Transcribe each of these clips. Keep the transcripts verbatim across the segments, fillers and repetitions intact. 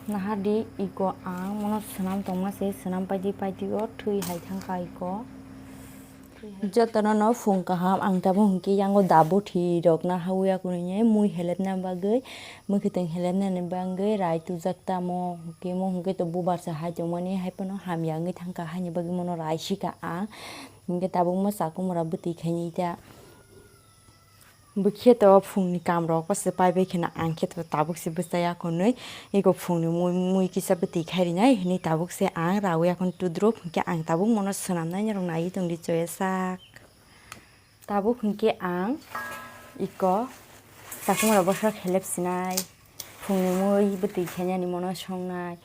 Nahardi iko ang mono swnam tongma se, swnam paidi paidi o thwi hai thangkha iko. Jotono no phung kaham, ang tabuk hwnkhe yango dabuthi rok nahawi akunui mui helepna bagwi, mwkhwtwng helepnani bagwi rai tubujak tamo hwnkhe, mo hwnkhe to bubar se hai tongmani, hai phano hamya wngwi thangkha, haini bagwi mono rai sika ang. Hwnkhe tabuk mo chakwmwra bwtwi khainai ta. Bwkhe to phungni kamrok se paibai kheno, ang khe to tabuk se bwchaya khonwi. Eko phungni mui, mui kisa bwtwi khai rinai hwnwi tabuk se ang rawi akhon tudruk hwnkhe, ang tabuk mono swnamnai norok naiwi tongdi choya sak. Tabuk hwnkhe ang iko chakwmwra bwswk helep sinai. Phungni mui bwtwi khainani mono songnai.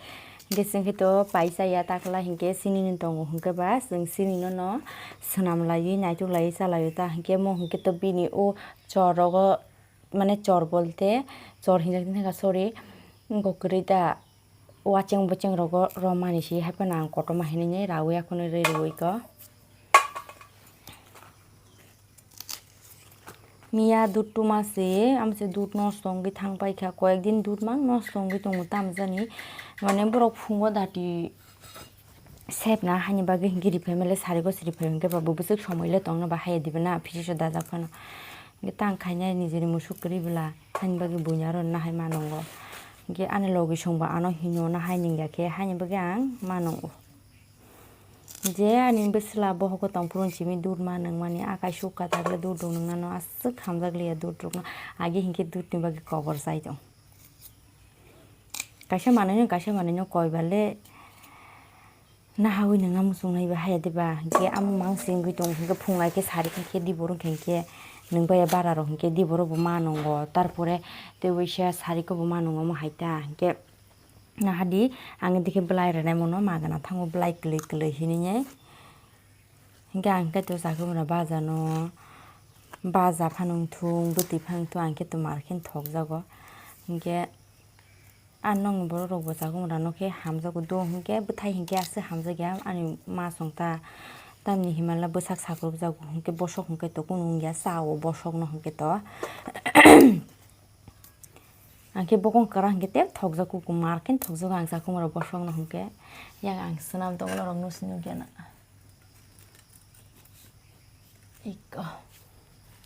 Hwnkhe chwng khe to paisa ya takla hwnkhe sinini tongo hwnkhe ba chwng sinino no swnam laiwi naituk laiwi cha laio ta hwnkhe mo hwnkhe to bini o chor rogo mane chor bolte chor hinjak tongkha sorry wngkha kwrwi ta wacheng bocheng rogo romani si hai phano ang kotorma hinwi rawi akhonwi rwi rwi kho. Miya dud tuma se, amo se dud nosto wngwi thang paikha, koyek din dud mang nosto wngwi tongo, tamo jani, mane borok phungo dati sepna haini bagwi hwnkhe riphai male, sariko se riphai hwnkhe ba bo bwswk somoi le tongna ba haya diba na, phisi so dajak phano. Hwnkhe tang khainai nijeni musuk kwrwi bwla, haini bagwi buini aro nahai ma nongo. Hwnkhe ani logi songbo ano hino nahai ningya khe, haini bagwi ang ma nongo. Je ani bwsla bohogo tongphuru simi dud ma nangmani, a kaisa ukka tagle dud rok nangna no aswk hamjak liya dud rok no, agi hinkhe dud ni bagwi kobor chai tong. Kaisa manwi no, kaisa manwi no koi bale nahawi nangna muchung nai ba haya diba, hinkhe amo mang singwi tong hinkhe phunglai khe sari khe di borok hinkhe nang bai bara rok hinkhe di borok bo ma nongo, tarpore tei waisa sari khe bo ma nongo mo hai ta hinkhe. Nahadi, ang dikhe belai rwnai mono magana thango belai kwlwi kwlwi hinwi. Hinkhe ang khe to chakwmwra baja no, baja phano wngthung, bwtwi phano wngthung, ang khe to mar khe thokjago. Hinkhe ang nokni borok rok bo chakwmwra no khe hamjago do hinkhe, bwthai hinkhe aswk hamjakya ani ma song ta. Tamni hinmala bwsak sakrupjago hinkhe bosok hinkhe to kunu wngya, cha o bosok no hinkhe to. Ang khe bokong kwrang hinkhe tei thokjak kuku mar khe thokjago ang chakwmwra bosong no hinkhe. Yang ang swnam tongo norok nusi nukya na. Iko.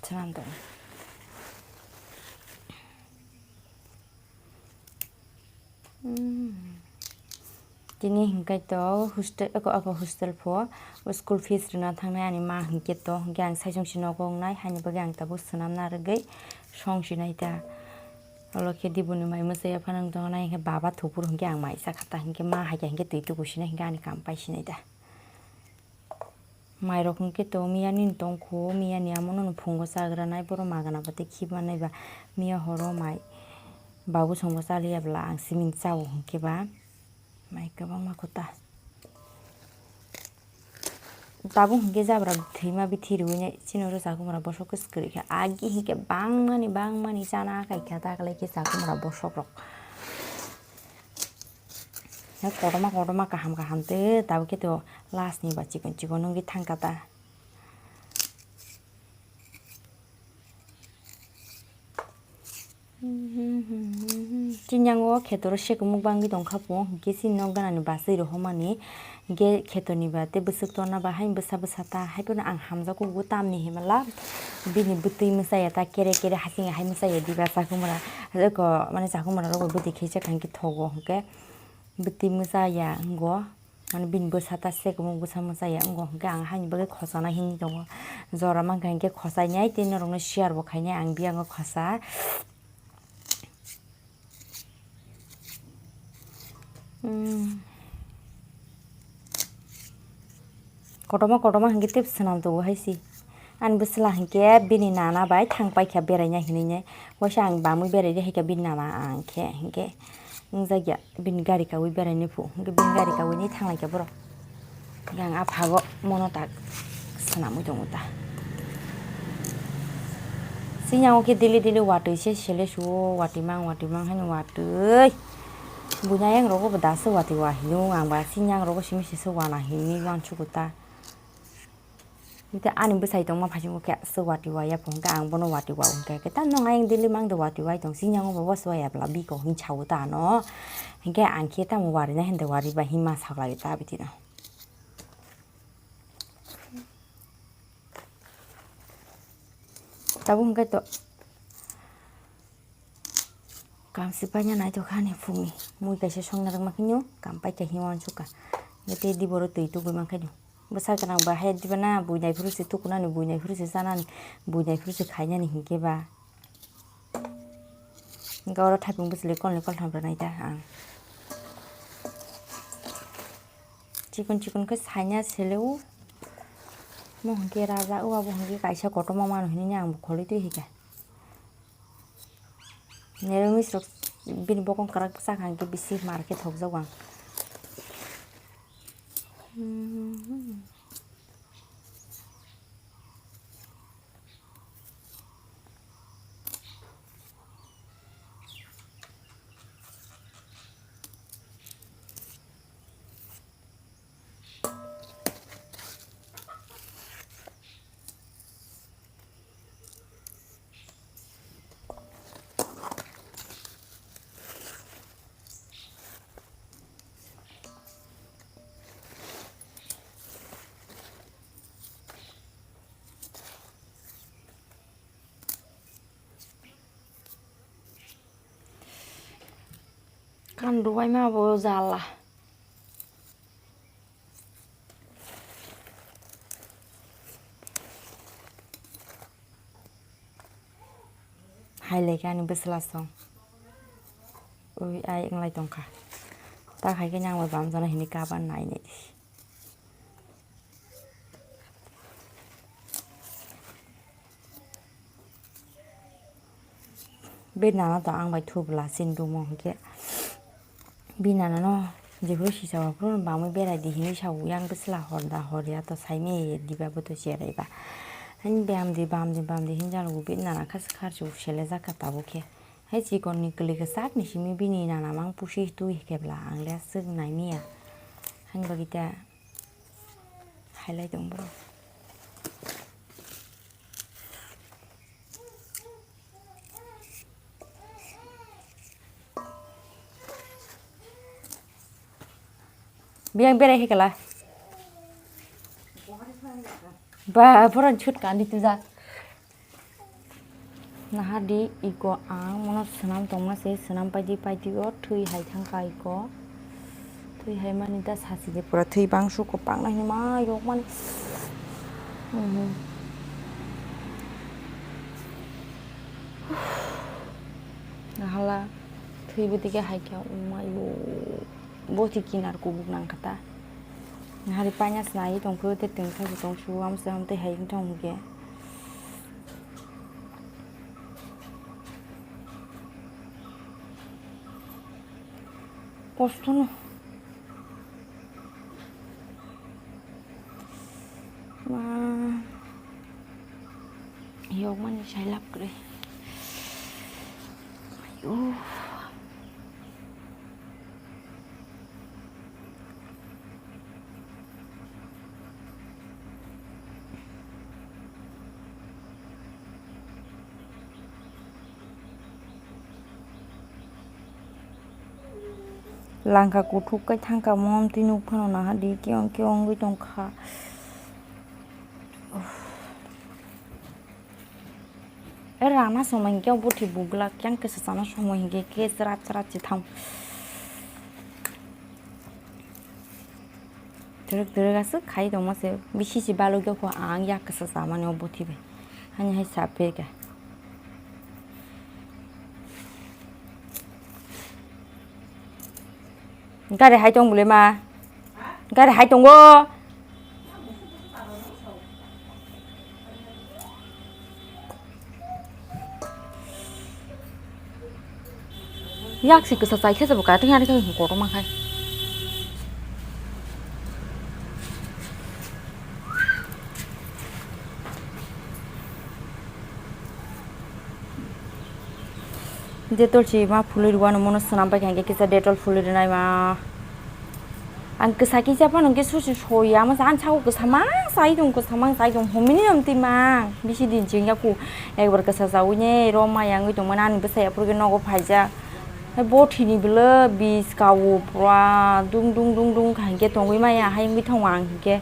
Swnam tongo. Hmm. Tini hinkhe to hostel, eko, eko hostel pho, o school fees rwna thangnai ani ma hinkhe to, hinkhe ang saichung si nogo wngnai, haini bagwi ang tabuk swnamna rwgwi song si nai ta. Olo khe diboni mai mwchai ya phano wng tongo nai hinkhe baba thupuru hinkhe ang mai cha kha ta, hinkhe ma hai kha hinkhe twi tuku si nai hinkhe ani kam pai si nai ta. Mairok hinkhe to miya nini tongkhu, miya ni amo no phungo chagra nai, borok magana bwtwi khiba nai ba, miya horo mai babu songbo chaliya bwla ang simi chao hinkhe ba mai kwbangma kho ta. Tabuk hinkhe jabra thwima bithi rwui nai chini oro chakwmwra bosok khe swkang kha, agi hinkhe bangmani bangmani chana kai kha ta, kwlai khe chakwmwra bosok rok. Kotorma kotorma kaham kaham tei tabuk khe to last ni ba chikon chikon wngwi thang kha ta. Chini yango kheto ro sekumuk bangwi tong kha pung, hinkhe chini nok gana ni bachwi rohormani. Hinkhe kheto ni ba tei bwswk torna ba haini bwsa bwsa ta, hai phano ang hamjak kugo tamni hinmala bini bwtwi mwchaya ta, kere kere hasing hai mwchaya diba chakwmwra. Eko mane chakwmwra rok bo bwtwi khe se kha hinkhe thogo hinkhe bwtwi mwchaya wngo, mane bini bwsa ta sekumuk bwsa mwchaya wngo hinkhe ang haini bagwi khochanai hinwi tongo. Jora mankha hinkhe khochainai tei norokno share bo khainai ang biyango khosa. Hmm. Kotorma kotorma hinkhe tei swnam tongo hai se. Ani bwsla hinkhe bini nana bai thang paikha beraina hinwi nai. Waisa ang bamwi berai di hai khe bini nana ang khe hinkhe wngjakya bini gari kaui beraini phu hinkhe bini gari kaui ni thang lai kha borok. Yang aphago mono tak swnamwi tongo ta. Sini ang khe daily daily watwi se sele suo, watwi mang, watwi mang haino watwi. Buini ayang rogo bo daso watwi wa hino, ang ba sini ang rogo simi sese wana hinwi uansugo ta. Tei ani bwsai tongma phaisingkhe se wati waya phone khe ang bono wati wa hwnkhe, khe ta nong ayang daily mang de wati wai tong sini ang bo was waya bla biko hin chao ta no. Hinkhe ang khe tamo wari na hinde wari ba hima saklai ta bitino. Tabuk hwnkhe to kam si paina naithok hani phungni mui kaisa songna rwkma khe nw kam paikha hima uansukha. Hwnkhe tei diboro twi tugui mankhe nw. Bwsa gwnang ba hai diba na buinai phuru se tukunani, buinai phuru se chanani, buinai phuru se khainani hinkhe ba. Hinkhe oro thaipung bwswlwi kolni koltham rwnai da ang. Chikon chikon khe saina sele o. Mo hinkhe raja o abo hinkhe kaisa kotorma mano hinwi ang bo kholwi twi hika. Nero misrok bini bokong kwrak bwsa kha hinkhe bisi mar khe thokjak ang. Kan dubai ma bo jala. Hai lai khe ani bwsla song. Ui, ai wnglai tongkha. Ta khai khe nang bai bam jana hini kaban nai nai. Be nana to ang bai thubla sin dumo hwnkhe. Bini nana no jephuru sisa o phuru bamwi berai di hinwi sa o, yang bwsla hor da hor ya to sai maya ye diba bo to cherai ba. Hani bam di bam di bam di hinjalo bini nana kha swkha rw sele jak kha tabuk khe. Hai chikon ni kwlwi kwchak ni simi bini nana mang pusi twi khe bla ang le aswk nai maya. Hani bagwi ta hai lai tong borok. Biyang berai hai kala. Ba, boran chut kandi tija. Nahadi iko ang mono swnam tongma se, swnam paidi paidi o thwi hai thangkha iko. Thwi hai mani da sasi de pura thwi bangsu kwbangna hinwi ma yok mani. Mhm. Nahala thwi bwtwi khe hai khe wngma yo. Bo thwi kinar kubuk nang kha ta. Nahari paina snai tong phuru tei twng thaibo tong su am se am tei hai wng thang hwnkhe. Kosto no. Ma. Yokmani sailap kwrwi. Ayo. Langka kuthuk kai thangka mon twi nuk phano naha di kiyong kiyong wngwi tongkha. Uff. E rana somoi hinkhe buthi bugla kyang kisa chana somoi hinkhe khe chwrat chwrat chitham. Twrwk twrwk aswk khai tongma se bisi si balukya kho ang yak kisa chamani o buthi bai. Hani hai sa pherkha. Gari hai tong bole ma. Gari hai tongo. Yak si kisa chai khe se bo kating ari khe kotorma khai. Dettol si ma phulwi rwano mono swnam pai kha, hinkhe kisa Dettol phulwi rwnai ma. Ang kwsa kisa phano hwnkhe susi soya, masa ang sabo kwsa mang sai tong, kwsa mang sai tong, homini nom twi mang. Bisi din chwng yaku ekbar kwsa chawi ne ro ma yangwi tongmani, ani bwsai aphuru khe nogo phaijak. Hai bothini bwlwi bis kao pura dung dung dung dung kha hwnkhe tongwi maya, hai wngwi thango ang hwnkhe.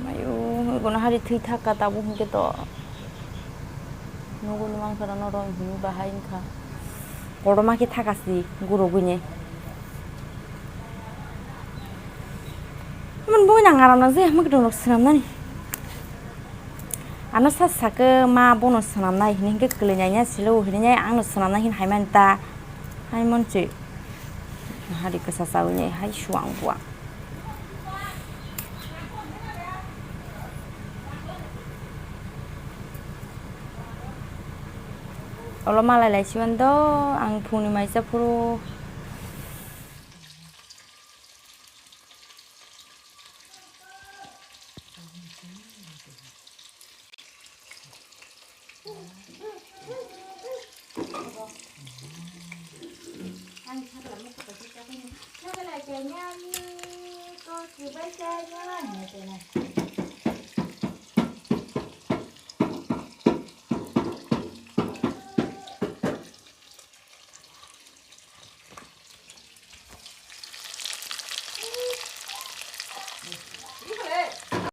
Mayo, gono hari thwi thaka tabuk hwnkhe to. Nugui ni mankha rano rong hini bahai wngkha. Kotorma khe thaka si gurugui ni. Mon boi nang aram nang je, mwkdong rok swnam nani. Ano sa sakhe ma bono swnam nai hini hwnkhe kwlwi nai ya silo hini nai ang no swnam nai hini hai man ta. Hai mon chwi. Hari kwsa chawi nai hai suang buang. Olo malai lai siwan do, ang phungni maisa phuru.